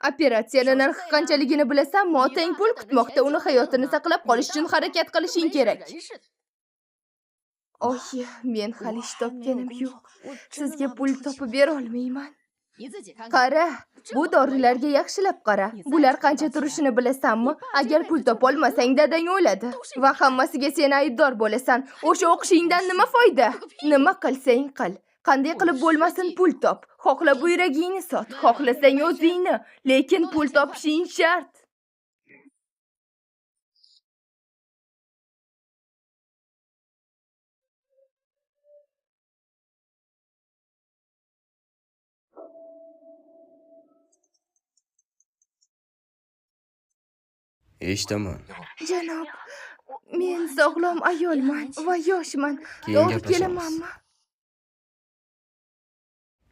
Operatsiyani narxi qanchaligini bilasanmi? Otang pul kutmoqda, uni hayotini saqlab qolish uchun harakat qilishing kerak. Oyi, men hali ish topganim yo'q. Sizga pul topib bera olmayman. Qara, bu dorilarga yaxshilab qara. Bular qancha turishini bilasanmi? Agar pul topolmasang, dadang o'ladi va hammasiga sen aybdor bo'lasan. O'sha o'qishingdan nima foyda? Nima qilsang qil. Qanday qilib bo'lmasin pul top. Xohla buyragingni sot, xohlasang o'zingni, lekin pul topishing shart. Eshitaman. Janob, men sog'lom ayolman va yoshman. Keyin To'g'ri gaplashamiz. kelamanmi?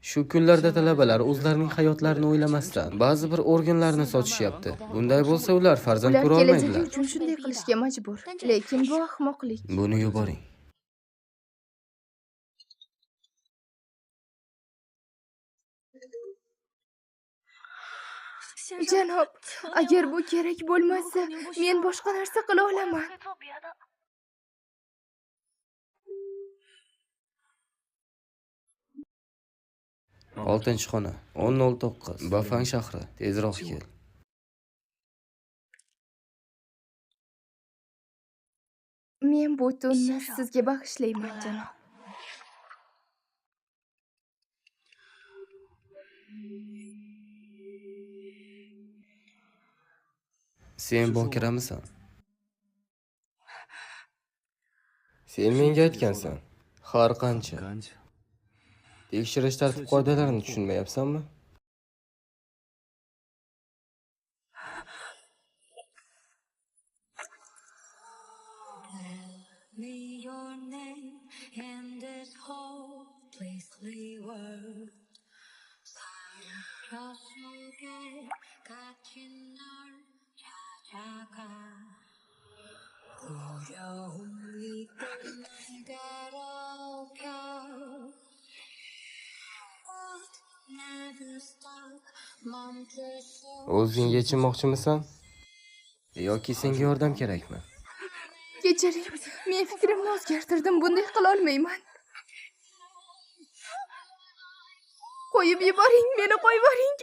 Shu kunlarda talabalar o'zlarining hayotlarini o'ylamasdan ba'zi bir organlarni sotishyapti. Bunday bo'lsa ular farzand Ular ko'ra kelajagi olmaydilar. uchun shunday qilishga majbur. Lekin bu ahmoqlik. Buni yuboring. Janob, agar bu kerak bo'lmasa, men boshqa narsa qila olaman. Oltinchi xona 10:09 Bafang shahri. Tezroq kel. Men bu tunni sizga bag'ishlayman, janob. Sen bokiramisan? Sen menga aytgansan. Har qancha. Tekshirish tartib-qoidalarini tushunmayapsanmi? Me your name in this hopelessly world. 상처 속에 갇힌 널 찾아가. 두려움이 날 괴롭혀. But never stop. 멈출 수 O'zing yechinmoqchimisan? Yoki senga yordam kerakmi? Kechiring, men fikrimni o'zgartirdim, bunday qila olmayman. Qo'yib yuboring, meni qo'yib yuboring.